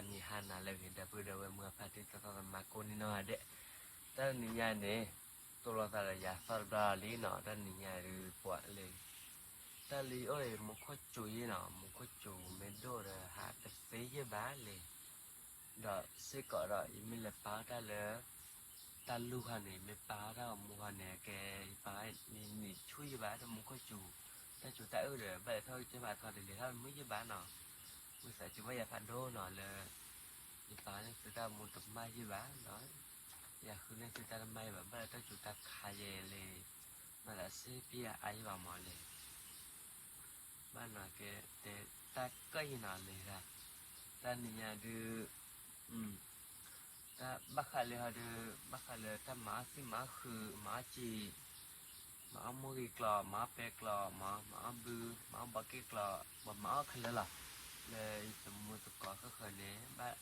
နံၤဟါနၤလၢအဂ့ၤ ဒီပုၢ်ဒီဝဲၢ်မုၢ်အဖါတံၤသကိးသမါကိးန့ၣ်နီၢ်ဂၤဒဲး, တၢ်နံၤညါန့ၣ် တိၢ်လိာ်သးဒီးယၤသီတဘျီလံနီၤ, တၢ်နံၤညါဒုးပှၤလၢ တၢ်လၢယအိၣ်အံၤ မူခိၣ်စူၤယဲနီၤ, မူခိၣ်စူၤမ့ၢ်ဒိၣ်ဒီးဟးတသ့ယဲဘၣ်လံ, ဒီးစ့ၢ်ကီးဒီးယမ့ၢ်လဲၤပာ်အီၣ်တၢ်လၢ တၢ်လူၢ်ခီန့ၣ် မ့ၢ်ပာ်အီၣ်တၢ်ဂီၤမူခီန့ၣ် ကဲ ယပာ်နံၤဆူၣ်ယဲဘၣ် တၢ်မူခိၣ်စူၤ, တၢ်စူၤတၢ်အုၣ်ဒီး ဘၣ်လဲၤထီၣ်ကစၢၢ်ဘၣ်ထီၣ်တလဲၤထီၣ်မုာ်ယဲဘၣ်နီၤ, ဝံသးစူၤဘၣ်ယၤဖးဒိၣ်နီၤလၢ ယပာ်န့ၢ်သုတၢ်မူတမၣ်ယဲဘၣ်နီၤ, ယဃုန့ၢ်သုတၢ်တမၣ်ယဲဘၣ် ဘၣ်လၢတၢ်စူၤတၢ်ခါယဲလံ, မၤသးစ့ပျၢ်အါယဲဘၣ်မးလံ ဘၣ်နီၤကဲ တဲတၢ်ကၢၣ်ယဲနီၤလံ, တၢ်နံၤညါဒုး တၢ်ဘၣ်ဃးလၢဟီဒုး ဘၣ်ဃးလၢတၢ်မၤအီၣ်သံၣ်မၤအီၣ်ဃုာ် မၤအီၣ်စံာ် မၤအီၣ်မိၢ်ဂ့ၤကျိာ် မၤအီၣ်ပဲကျိာ် မၤ မၤအီၣ်ဘု မၤအီၣ်ဘီက့ၣ်ကျိာ် ပှၤမၤအီၣ်ခဲလၢာ်လီၤ, လၢယတမူသကိးဃၣ်ဃၢၤန့ၣ် ဘၣ်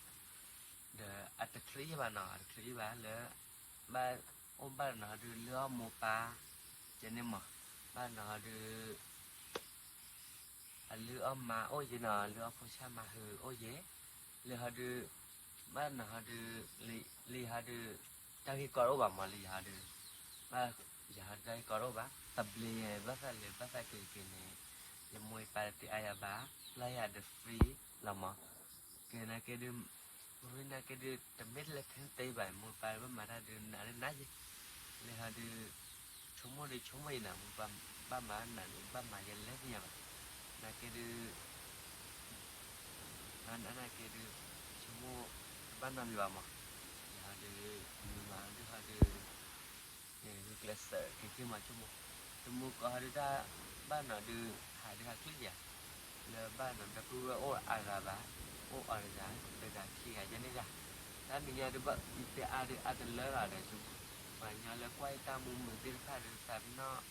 ဒီးအတချုးယဲဘၣ်နီၤ အတချုးယဲဘၣ်လၢ ဘၣ်အိၣ်ဘၣ်နီၤဟီဒုး လုၢ်အီၣ်မိၢ်ပၢ် ကဲန့ၣ်မး, ဘၣ်နီၤဟီဒုး အလုၢ်အီၣ်မါအိၣ်ယဲနီၤ လုၢ်အီၣ်ဖိဆၣ်မါဟုအိၣ်ယဲ, လၢဟီဒုး ဘၣ်နီၤဟီဒုး လၢယဟီဒုး တၢ်ဂ့ၢ်ကီတအိၣ်ဘၣ်မးလၢယဟီဒုး, ဘၣ် ယဟီဒုးတၢ်ဂ့ၢ်ကီတအိၣ်ဘၣ် သဘျ့ယဲ ဘၣ်သးလၢဘၣ်သးက့ၤက့ၤန့ၣ်, ယမိၢ်ယပၢ်တသ့အါယၤဘၣ် ပျၢ်ယၤဒီး free လီၤမး, ကဲနာ်က့ဒုး မ့ၢ်နာ်က့ဒုး တမ့ၢ်လၢထဲတသ့ဘၣ် မိၢ်ပၢ်ဘၣ်မၤတၢ်ဒုး နးဒုးနးယဲ, လၢဟီဒုး ဆိကမိၣ်ဒုးဆိကမိၣ်ယဲနီၤ မိၢ်ပၢ်ဘၣ်မၤနးဒုး ဘၣ်မၤယဲလဲၣ်သ့ၣ်ညါဘၣ်, နာ်က့ဒုး အနာ်က့ဒုး ဆိကမိၣ်တဘၣ်နီတမံၤဘၣ်မး, ယဟီဒုး မုာ်မးဒုးဟီဒုး ဂုာ်ကျဲးစၢးက့ၤက့ၤမးဆိကမိၣ်, တမူကီၢ်ဟီဒုးတၢ် ဘၣ်နီၤဒုး ဟးဒုးဟးချ့ယၤ, လၢဘၣ်နီၤဒီပုၢ်ဝဲၢ်အိၣ်အါဂၤဘၣ်, အိၣ်အီၤတဂၤ တဂၤခံဂၤယဲန့ၣ်ဂၤ, တၢ်နံၤညါဒုးဘၣ် ယတဲအါဒုးအါတလၢလီၤဒီးဆိကမိၣ်, ပှၤကညီလၢကွၢ်ယတၢ်မူမုာ်သ့ၣ်တဖၣ်ဒုး သးပ့ၤနီၣ် ဟ့ၣ်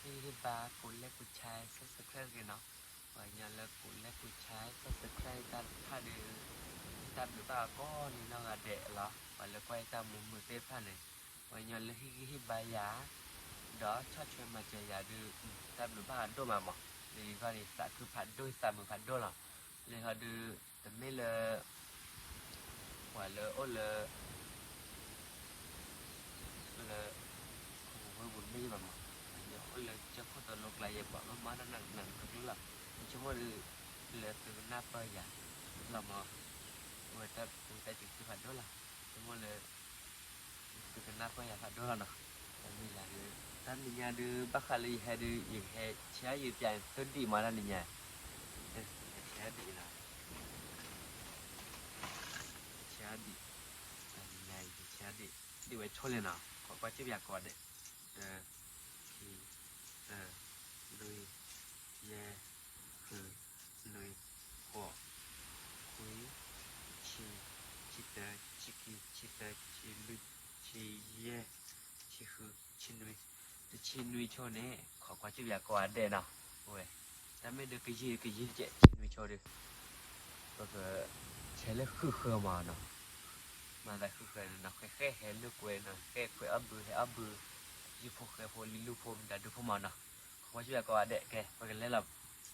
ဂံၢ်ဟ့ၣ်ဘါ ကိးလဲၣ်ကိးဆဲ subscribe ဂ့ၤနီၤ, ပှၤကညီလၢကိးလဲၣ်ကိးဆဲ subscribe တၢ်တဖၣ်ဒုး တၢ်ဘျုးဘၣ်အကိးန့ၣ်နီၢ်ဂၤဒဲးလီၤ, ပှၤလၢကွၢ်ယတၢ်မူမုာ်သ့ၣ်တဖၣ်န့ၣ်, ပှၤကညီလၢဟ့ၣ်ဂံၢ်ဟ့ၣ်ဘါယၤ ဒီးဆီၣ်ထွဲမၤစၢၤယၤဒုး တၢ်ဘျုးဘၣ်အဒိၣ်မးမး, လၢယဂီၢ်န့ၣ် သးခုဖးဒိၣ် သးမုာ်ဖးဒိၣ်လီၤ, လၢဟီဒုး တမ့ၢ်လၢ ပှၤလၢအိၣ်လၢ လၢ ခိၣ်ပူၤဝ့ၢ်ပူၤတမ့ၢ်ယဲဘၣ်မး, ပှၤကညီအိၣ်လၢကစၢၢ်ခိၣ်တလိကျါယဲ ပှၤမ့ၢ်မၤတၢ်နးနးတကျၢၤကျၢၤလီၤ, ယဆိကမိၣ်ဒုး လၢသုကနၢ်ပၢၢ်ယၤလီၤမး, အဝဲတၢ်ပူၤတၢ်စူၤသ့ၣ်ဖးဒိၣ်လီၤ, ဆိကမိၣ်လၢ သုကနၢ်ပၢၢ်ယၤဖးဒိၣ်လီၤနီၤ, တၢ်မ့ၢ်ယၤဒုး တၢ်နံၤညါဒုး ဘၣ်ဃးလၢယဟဲဒုး ယကဟဲဆဲးယၤပျးသုဒံးမးတၢ်နံၤညါ, ယဟဲဆဲးဒံးနီၤ, ဆဲးဒံး, တၢ်နံၤညါယဟဲဆဲးဒံး, ဒံးဝဲဆိလဲၣ်နီၤ, ခိးကွၢ်စ့ၢ်ပၠးကိးဂၤဒဲး, တၢ, ခံ, သၢ, လွံၢ်, ယဲၢ်, ဃု, နွံ, ဃိး, ခွံ, ဆံ, ဆံတၢ, ဆံခံ, ဆံသၢ, ဆံလွံၢ်, ဆံယဲၢ်, ဆံဃု, ဆံနွံ, တဆံနွံဆိန့ၣ် ခိးကွၢ်စ့ၢ်ပၠးကိးဂၤဒဲးနီၤ, အဝဲ, တၢ်မ့ၢ်ဒုးကယံာ်ကယံာ်တကဲး ဆံနွံဆိဒုး ပက ဆဲးလၢဃုဃၢၤမးနီၤ, မၤသးဃုဃၢၤန့ၣ်နီၤ ဃဲဃဲဟဲလၢကွဲနီၤ ဃဲခွဲးအီၣ်ဘု ဟဲအီၣ်ဘု, ယုၢ်ဖိဃဲဖိ လံၤလူၢ်ဖိ မတၤဒုဖိမးနီၤ, ခိးကွၢ်စ့ၢ်ပၠးကိးဂၤဒဲး ကဲ ပကလဲၤလီၤ,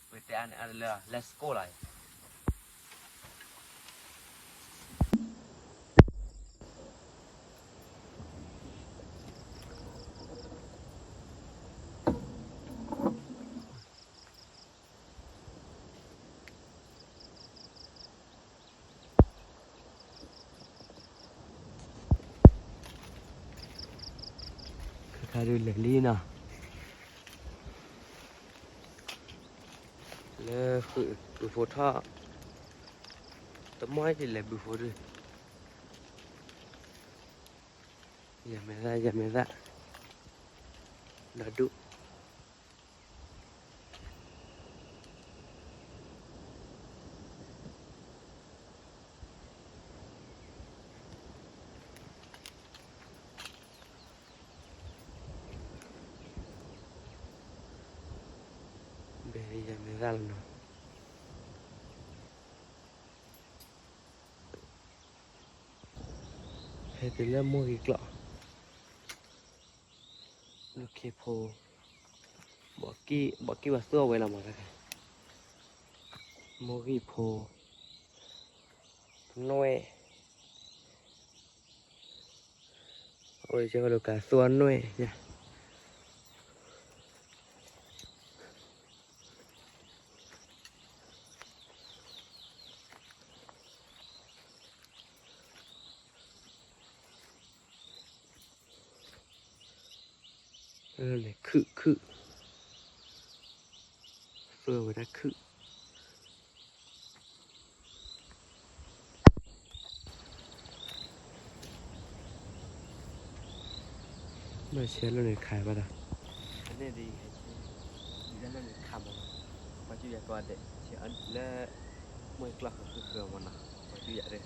ပကတဲအါန့ၣ်အါတလၢလီၤ let's go လီၤ ခါဒုးလဲၤလံနီၤ, လၢဃုာ်ဘုဖိထီၣ်, တမီၢ်ဒ်လဲၣ်ဘုဖိဒုး, ယမဲာ်သၣ် ယမဲာ်သၣ်, ဒီဒူၣ် ဘဲယမဲာ်သၣ်လီၤနီၤ, ဖဲတုၤလၢမိၢ်ဂ့ၤကျိာ်, လၢခ့ဖိ, ဘီက့ၣ် ဘီက့ၣ်ဝဲသူၣ်အဝဲလီၤမးတခါ, မိၢ်ဂ့ၤဖိ, နွဲၣ်, အဝဲကဲဃီလိာ်ကးသူအီၤနွဲၣ်ညါ, လၢန့ၣ်ခုၣ်ခုၣ်, သူဝဲဒၣ်ခုၣ် မ့ၢ်ဆဲးလၢန့ၣ်ခါဘၣ်ဒီး, န့ၣ်ဒ် လၢန့ၣ်ခါမး, ပှၤကၠူယၤကိးဂၤဒဲး, လၢ မ့ၢ်ကျီၢ်ဃုာ်ဃုာ်ဃုာ်မးနီၤ, ပှၤကၠူယၤဒၣ်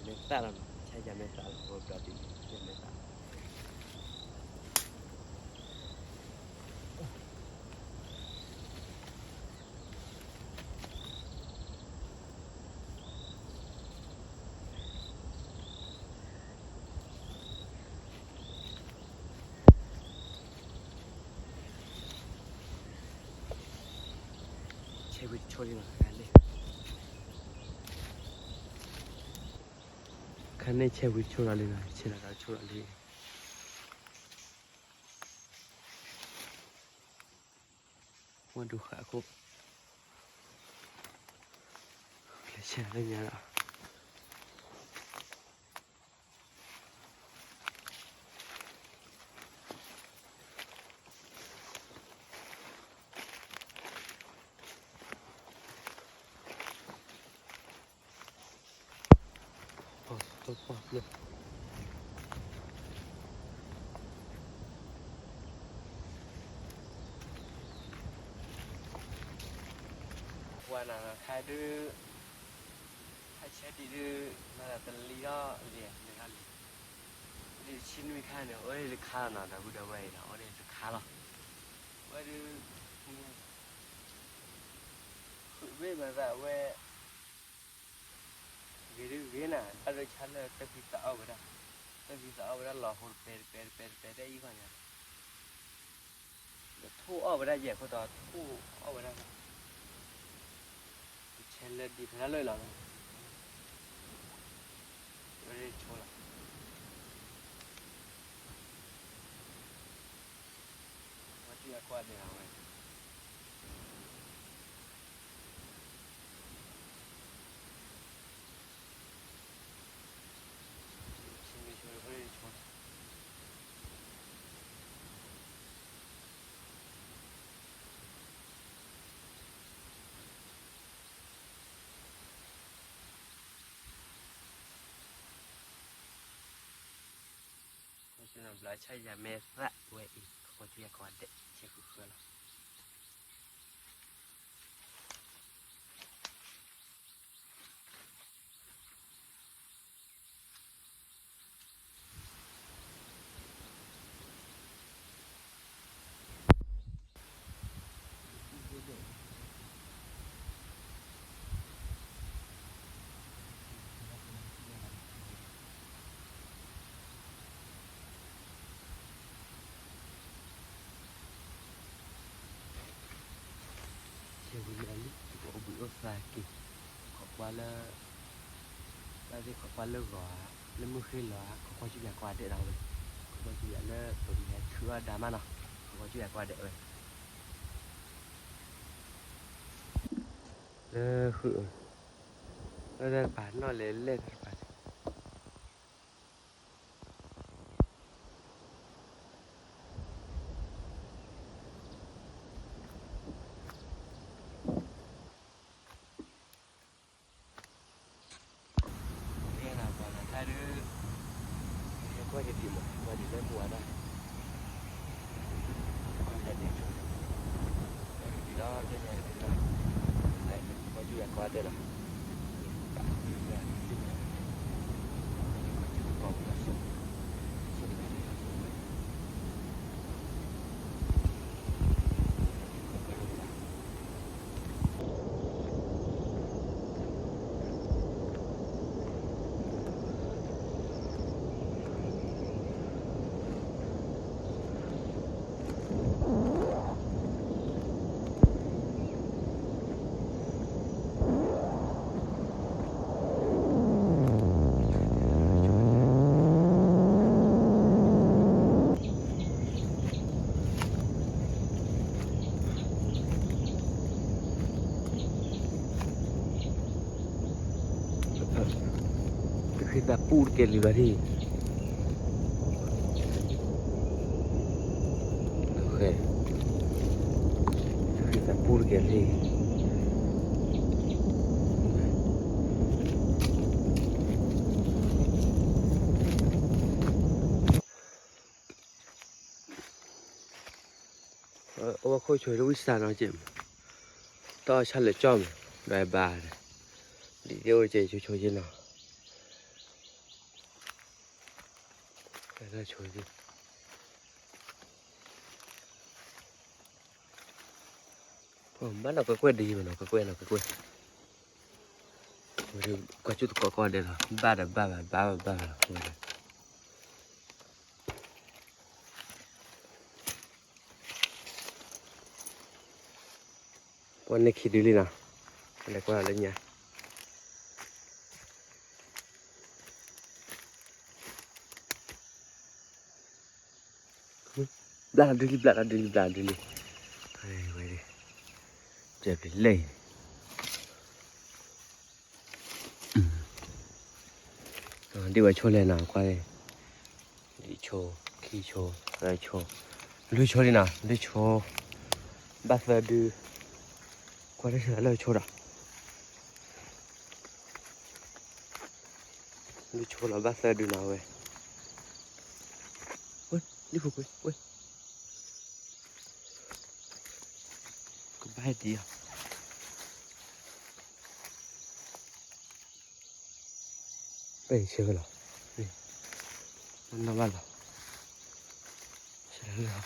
မဲာ်သၣ်လီၤနီၤ, ဆါယၤမဲာ်သၣ်လီၤ, ဝဲဘျီဒ် ယၤမဲာ်သၣ် ဆဲးဝံၤတဆိလံနီၤ, ခါန့ၣ်ဆဲးဝံၤတဆိလီၤလံနီၤ, ဆဲးလီၤတဆိလီၤလံ. ဝဲဒုးဃာ်ခိၣ်, လဲၤဆဲးလၢညါလီၤ. ပှၤနၤခါဒုး ခါဆဲးဒံးဒုး မၤသးတလံၤထီၣ်လံၤ လံၤထီၣ်လံၤ, ဒ်ဆံနွံခါန့ၣ် အိၣ်ဒၣ်တခါလီၤနီၤ, ဒီပုၢ်ဒီဝဲၢ်အံၤဒီး အိၣ်ဒၣ်တခါလီၤ. ဝဲဒုး ဃုာ်ဘ့ၣ်မၤသးဝဲ ဂ့ၤဒုးဂ့ၤနၤ, တၢ်ဒုးဆါလၢတၢ်ဖံးသးအီၣ်ဝဲဒၣ်, တၢ်ဖံးသးအီၣ်ဝဲဒၣ်လီၤဟိတပဲတပဲတပဲတပဲတၢ်အံၤဂီၢ်ညါ, ဒီးထိၣ်အီၣ်ဝဲဒၣ်ယဲၢ်ခိၣ်တီ ထိၣ်အီၣ်ဝဲဒၣ်, တဆဲးလၢဒံးဖဲတၢ်လၢလီၤ, ဝဲဒၣ်ဆိလီၤ. ပှၤကၠူယၤကိးဂၤဒဲးလီၤဝဲ, ဆံမ့ၢ်ဆိ ဝဲဒၣ်ဆိလီၤ. ပှၤကၠူနၤဘျါဆါယၤမဲာ်သၣ်ဝဲအံၤ ပှၤကၠူယၤကိးဂၤဒဲး ဆဲးဃုာ်ဃုာ်လီၤ. ဆဲးဝံၤလံ အိၣ်ဘှံးအိၣ်သါက့ၤ, ခိးကွၢ်လၢ တၢ်သ့ၣ်ခိးကွၢ်လၢဂီၤဧါ, လၢမုၢ်ဃ့လီၤဧါ, ခိးကွၢ်ကၠူယၤကိးဂၤဒဲးလီၤဝဲ, ခိးကွၢ်ကၠူယၤလၢပမဲာ်ထုးအီၣ်ဒါမးနီၤ, ခိးကွၢ်ကၠူယၤကိးဂၤဒဲးဝဲ လၢဃုာ်, လၢတၢ်တပၤနီၣ်လဲၤလဲၣ်တၢ်တပၤန့ၣ် မ့ၢ်နၤပှၤနၤခါဒုး ယကွၢ်ယဒံးမး ပှၤဒံးလၢပှၤဒၣ် ကွၢ်ယဒံးဆိ ဒံးလီၤ တဲညါဒံးလီၤ ကွၢ်ကၠူယၤကိးဂၤဒဲးလီၤ ကွၢ်ကၠူကိးပူၤလီၤ ဆိ ဆိတဂၤန့ၣ်လီၤ ဆိ ကွၢ်ကၠူကိးပူၤလီၤ သးပူတကဲလံဘၣ်ဒ်, ဃဲ, သးပူတကဲလံ. အဝဲခိၣ်ဆိတဝံၣ်စၢ်နီၤက့, တၢ်အီၣ်ဆၣ်လၢာ်ကၠီၣ်မး, ဒီးဘၣ်, ဒ်အိၣ်ကဲဆိဆိက့နီၤ, ဆိ ဘၣ်နီၤကွဲးကွဲး ဒ်ယံၤမးနီၤ ကွဲးကွဲးနီၤ ကွဲးကွဲး, ကွၢ်ကၠူၣ်သကိးကိးဂၤဒဲးလီၤ ဘၣ်ဒီးဘၣ်ဘၣ် ဘၣ်ဘၣ်ဘၣ်လီၤ. ပှၤန့ၢ်ခံဒုလံနီၤ, လဲၤကွၢ်လၢညါ. ဘျၣ်လီၤဒုလံ ဘျၣ်လီၤဒုလံ ဘျၣ်လီၤဒုလံ, ဝဲ, ကဲပျံၤလဲၣ်, ဒ်ဝဲဆိလဲၣ်နီၤ ကွၢ်, ဒ်ဆိ, ခံဆိ, သၢဆိ, လွံၢ်ဆိလံနီၤ လွံၢ်ဆိ, ဘၣ်သၢဒု, ကွၢ်တၢ်ဆၢလၢဆိဒီး လွံၢ်ဆိလီၤ ဘၣ်သၢဒုနီၤဝဲ, ဝဲ, ဒ်ဖိကွဲး, ဝဲ, ကဘၣ်ဟဲဒံးဧါ, ပဆၢဝဲလီၤ, နီၢ်ဘၣ်လီၤ, ဆၢလီၤ.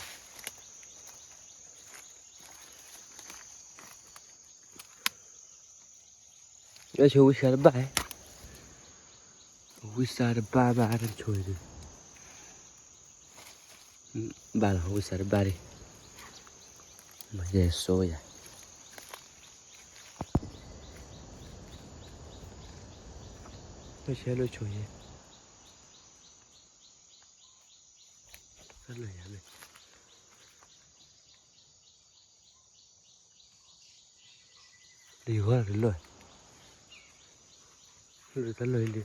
လၢဆိဝံၣ်ဆှါတဘၣ်, ဝံၣ်ဆှါတဘၣ်ဘၣ်တဆိဒု, ဘၣ်လီၤ ဝံၣ်ဆှါတဘၣ်ဒံး, မၤယဲဆိယၤ, လၢဆိယဲ, တၢ်လၢာ်ယၤမ့ၢ် လံၤဝဲတလၢာ်, လၢာ်တၢ်လၢာ်လံ,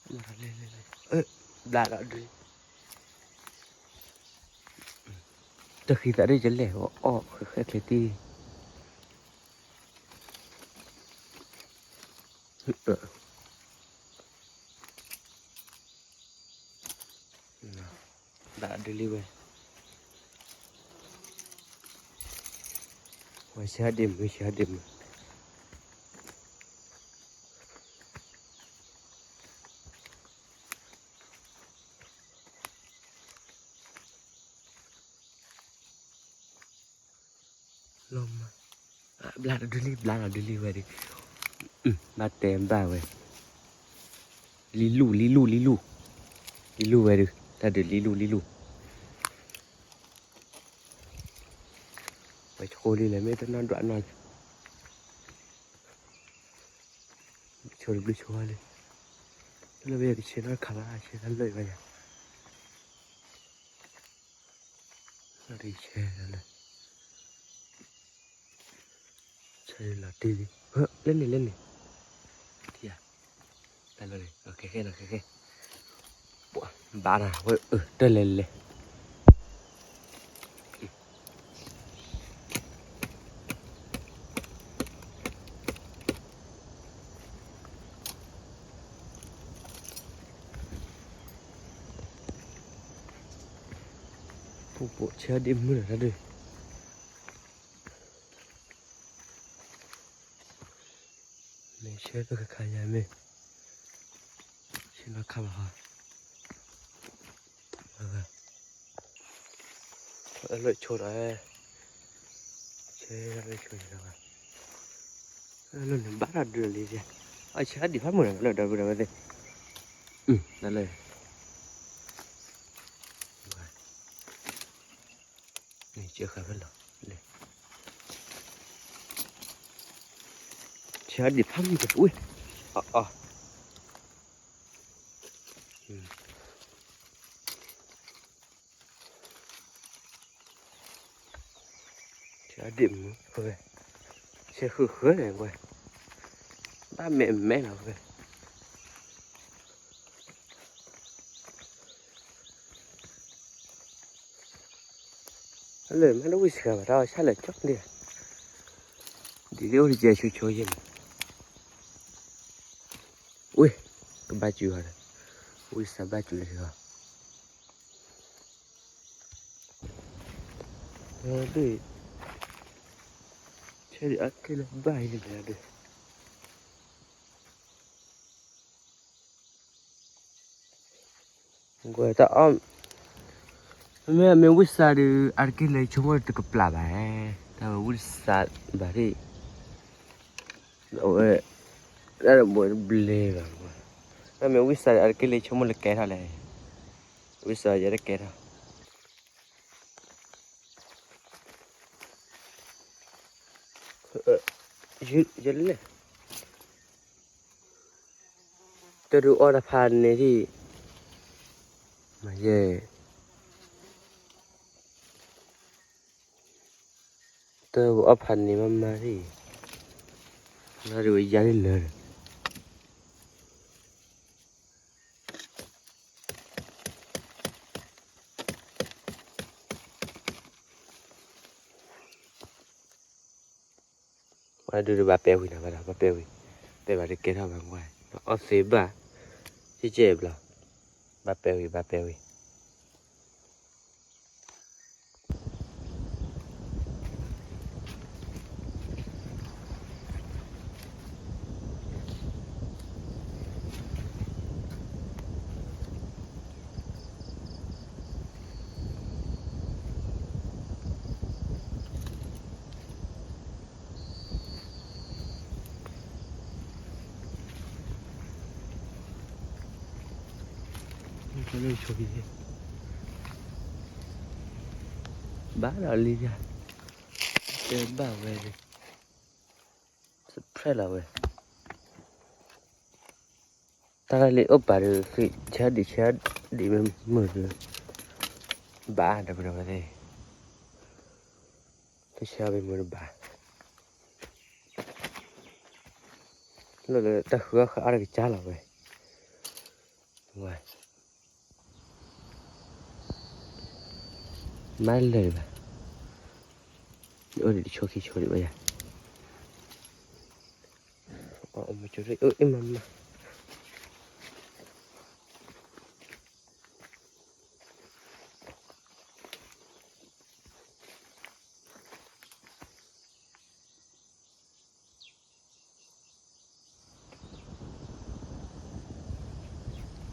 ဘျါလီၤဒု, တဃံသးဒ်ယလဲၣ် အီၣ်ဃဲဃဲချ့တံၢ်, ဘျါဒုလံဝဲ, ဝဲဆှါဒ့မုၣ် ဆှါဒ့မုၣ် လီၤမး, ဘျါလီၤဒုလံ ဘျါလီၤဒုလံဝဲဒု, ဘၣ်တဲဘၣ်ဝဲ, လံလူၢ် လံလူၢ် လံလူၢ်, လံလူၢ်ဝဲဒု, တၢ်ဒုးလံလူၢ် လံလူၢ်, ဝဲဆိလံလဲၣ် မ့ၢ်တနီၢ်ဒွးနီၢ်လဲၣ်, ဆိတဘျုးဆိလံ, လၢဝဲယကဆဲးနီၢ်ခးဘၣ် ဆဲးတၢ်လၢာ်ဘၣ်ယၤ, လီၤဒုဆဲးလၢ ဆဲးလီၤတံၢ်လံ, လဲၣ်န့ၣ် လဲၣ်န့ၣ်, တၢ်လၢာ်န့ၣ် ခဲခဲနီၤ ခဲခဲ, ဘၣ်နၤဝဲ အၢ တၢ်လဲၤလဲၤ ပူၤပူၤဆဲးဒ့မုၣ်လၢတၢ်ဒုး မ့ၢ်ဆဲးပကခါယၤမ့ၢ် ဆဲးနီၢ်ခါဘၣ်ဟီ, အလၢာ်ဆိဒီး, ဆဲးလၢာ်ဆိဒီး, အလၢာ်န့ၣ်ဘၣ်တၢ်ဒုးလံ, အဆဲးဒံးဖးမုၢ်န့ၣ် လၢာ်ဒီပုၢ်ဒီဝဲၢ်သ့ၣ်, တၢ်လၢာ် န့ၣ် ကၢဃာ်ဖဲလီၤ, ဆဲးဒံးဖးမုၢ်တပူၤ, အီၤ, ဆဲးဒံးမုၢ်ဝဲ, ဆဲးဃုာ်ဃုာ်န့ၣ်ဝဲ, ဘၣ်မဲာ်မဲာ်လီၤဝဲ, လၢမ့ၢ်လၢဝံၣ်စှၤဘၣ်တၢ်အီၣ်ဆၣ်လၢာ်ကၠီလံ, ဒ်သိးအိၣ်တကဲဆူဆိယဲၢ်န့ၣ်, ဝ့ၢ်, ကဘၣ်စူၤဟီဒီး, ဝံၣ်စှၤဘၣ်စူၤလံဟီ, ဒ်, ဆဲဒ်အက့ၢ်လၢဘၣ်အံၤလၢဒ် ကွဲးတၢ်အီၣ်, မ့မ့ၢ်မ့ၢ်ဝံၣ်စှၤဒီး အါတက့ၢ်လၢယဆိကမိၣ်တကပျၢ်ဘၣ်, တၢ်ဝဲဝံၣ်စှၤဘၣ်ဒ်, အဝဲ, တၢ်တဘိတဘျ့ဘၣ်, မ့မ့ၢ်ဝံၣ်စှၤဒီး အါတက့ၢ်လၢယဆိကမိၣ်လၢကဲထီၣ်လဲၣ်, ဝံၣ်စှၤယဲတကဲထီၣ် ယလဲၣ်, တရူးအီၣ်တၢ်ဖးန့ၣ်ဒ်, မၤယဲ, တရူးအီၣ်ဖးန့ၣ်မးမးဒ်, လၢဒ်ဝဲယါဒ်လၢ ဝဲဒုးဘၣ်ပဲာ်ဝံၤနၤဘၣ်ဒီး ဘၣ်ပဲာ်ဝံၤ, ပဲာ်ဘၣ်တကဲထီၣ်ဘၣ်ကွၢ်, အီၣ်သ့ဘၣ်, ကဲကဲဘျီ, ဘၣ်ပဲာ်ဝံၤ ဘၣ်ပဲာ်ဝံၤ ဘၣ်ဒီးလံ, တဲဘၣ်ဝဲ, စဖျဲလီၤဝဲ, တၢ်လၢလံအိၣ်ပာ်ဒီး ဃ့ဆၢဒံးဆၢဒံးမ့ၢ်မုာ်ဒီး, ဘၣ်ဒီးပဒီးဝဲသ့ၣ်, တဆၢမ့ၢ်မုာ်တဘၣ်, လၢလၢတၢ်ဃုအီၣ်ဃုအါတကစၢ်လီၤဝဲ, ဝဲ မၤလၢာ်ဘၣ်, အိၣ်ဒံးတဆိခံဆိဒံးဘၣ်ယၤ, အမၤကၠိအၢအ့ၣ်မးမး,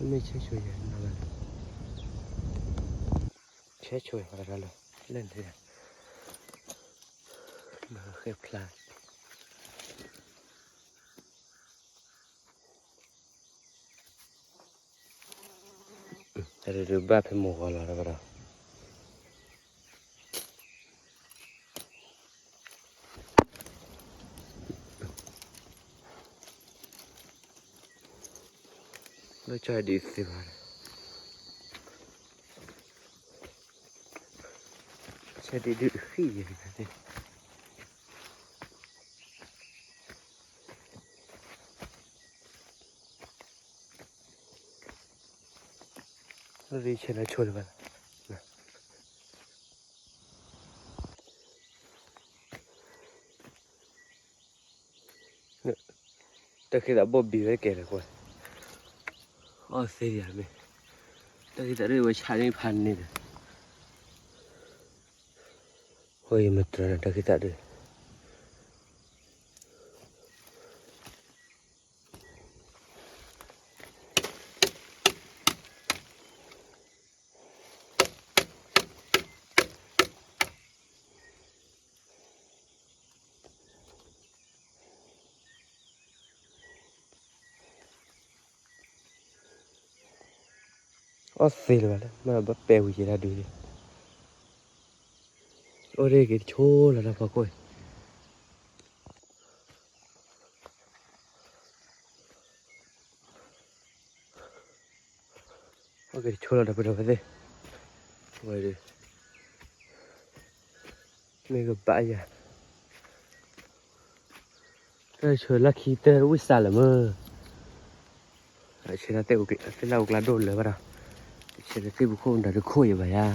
မ့ၢ်ဆဲဆိယၤနီၢ်ဘၣ်လၢ, ဆဲဆိယၤလၢ, လၢန့ၣ်, မၤဃဲဖျါ တၢ်ဒုးဒုးဘၣ်ဖဲမိၢ်ဂီၤလီၤဒီး, လၢကၠီဒ်သ့ဘၣ်, ဆဲဒ်ဒုးဃံယဲၢ်န့ၣ်သ့ၣ် လၢဆဲလၢဆိလၢၤဘၣ်, တၢ်ဃံသးဘိၣ်ဘံၤဝဲကဲလၢၤကွၢ်, အီၣ်သ့ဒံးမ့ၢ်, တၢ်ဃံသးဒုးဝဲဆးန့ၣ်ဖးန့ၣ်ဒီး, အီၣ်ယမတြၢၤန့ၣ် တၢ်ဃံသးဒုး အီၣ်သ့လၢၤဘၣ်လၢ မ့ၢ်ဘၣ်ပဲာ်ဝံၤယဲဒၣ်ဒုး, အိၣ်ဒၣ်က့ၤတဆိလီၤတၢ်ဖီခိၣ်အံၤ အိၣ်က့ၤတဆိလီၤဒီးပဒီးဝဲသ့ၣ်, ဝဲဒၣ်, မ့ၢ်ကဘၣ်ယၤ, တၢ်ဆိလၢခံတၢ်ဝံၣ်စၢ်လၢၤမ့ၢ်, ဆဲးသ့ၣ်လၢအူကျါဒိၣ်လၢၤဘၣ်ဒီး, ဆဲးသ့ၣ်ပခိၣ်မတၤတခိၣ်ယဘၣ်ယၤ.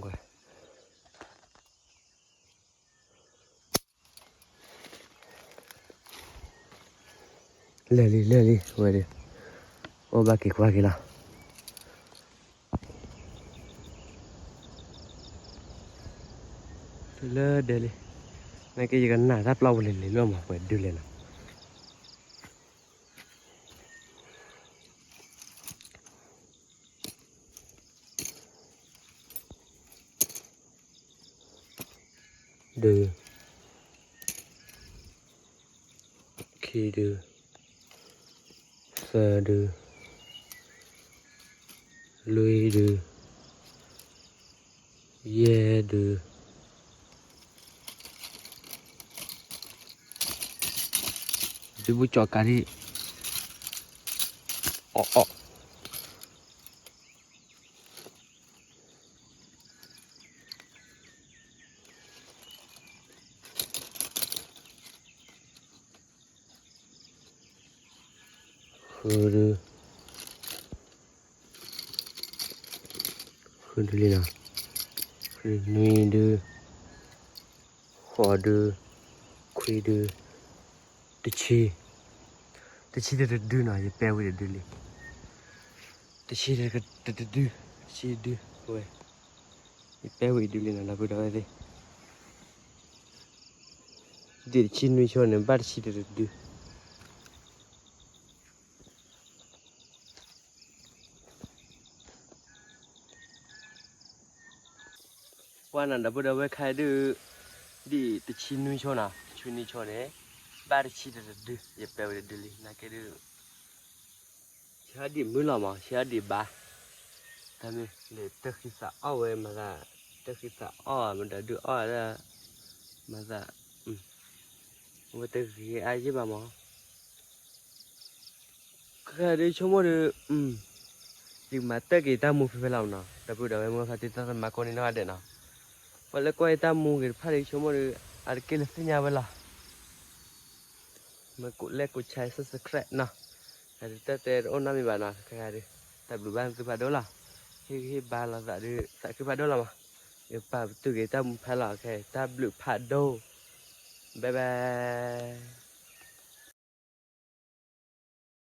လဲၤလံ လဲၤလံ ဝဲဒၣ် အိၣ်ဘၣ်က့ၤကွၢ်က့ၤလီၤ. တုၤလၢဒဲလံ, နာ်က့ယကနၣ်တၢ်ပျီပူၤလဲၤလဲၤလီၤမး ပှဲၤဒုလဲၤလီၤ. ဒု, ခံဒု, သၢဒု, လွံၢ်ဒု, ယဲၢ်ဒု, ဒုးဘူးကၠီကၤဒံး, အီၣ်အီၣ် ဃုဒု, ဃုဒုလံနီၤ, နွံဒု, ဃိးဒု, ခွံဒု, တဆံ, တဆံတဒုနီၤ ယပဲဝံၤတဒုလံ. တဆံတဒု, တဆံဒု, ဝဲ, ယပဲဝံၤဒုလံနီၤ ဒီပုၢ်ဒီဝဲၢ်သ့ၣ်, ဒ်တဆံနွံဆိန့ၣ် ဘၣ်တဆံတဒု. ပှၤနီၤ ဒီပုၢ်ဒီဝဲၢ်ခဲအံၤဒုး, ဒ်တဆံနွံဆိနီၤ တဆံနွံဆိန့ၣ်, ဘၣ်တဆံတဒု ယပဲဝံၤတဒုလံ နာ်က့ဒုး ဆံးအီၣ်ဒံးမုာ်လီၤမး ဆံးအီၣ်ဒံးဘၣ်, တၢ်မ့ၢ်လၢတၢ်ဃံသးအီၣ်ဝဲ မၤသး, တၢ်ဃံသးအီၣ်မတၤဒုးအီၣ်ဒၣ်, မၤသး, အဝဲတဂ့ၤအါယံၢ်ဘၣ်မး ခဲဒုးဆိကမိၣ်ဒီး, ယကမၤတၢ်က့ၤတၢ်မူဖဲဖဲလီၤနီၤ ဒီပုၢ်ဒီဝဲၢ်မုၢ်ဖါတံၢ်သးသမါကိးန့ၣ်နီၢ်ဂၤဒဲးနီၤ, ပှၤလၢကွၢ်ယတၢ်မူဂ့ၤတဖၣ်ဒီးဆိကမိၣ်ဒီး, အတက့ၢ်လၢသ့ၣ်ညါဝဲလီၤ. မ့ၢ်ကိးလဲၣ်ကိးဆါ subscribe နီၤ, တၢ်တဲတအိၣ်နီတမံၤဘၣ်နီၤ ခဲဒုး, တၢ်ဘျုးဘၣ်သုဖးဒိၣ်လီၤ, ဟ့ၣ်ဂံၢ်ဟ့ၣ်ဘါလိာ်သးဒီး သးခုဖးဒိၣ်လီၤမး, ယပာ်ပတုာ်က့ၤတၢ်မူဖဲလီၤ ခဲ တၢ်ဘျုးဖးဒိၣ်, bye bye.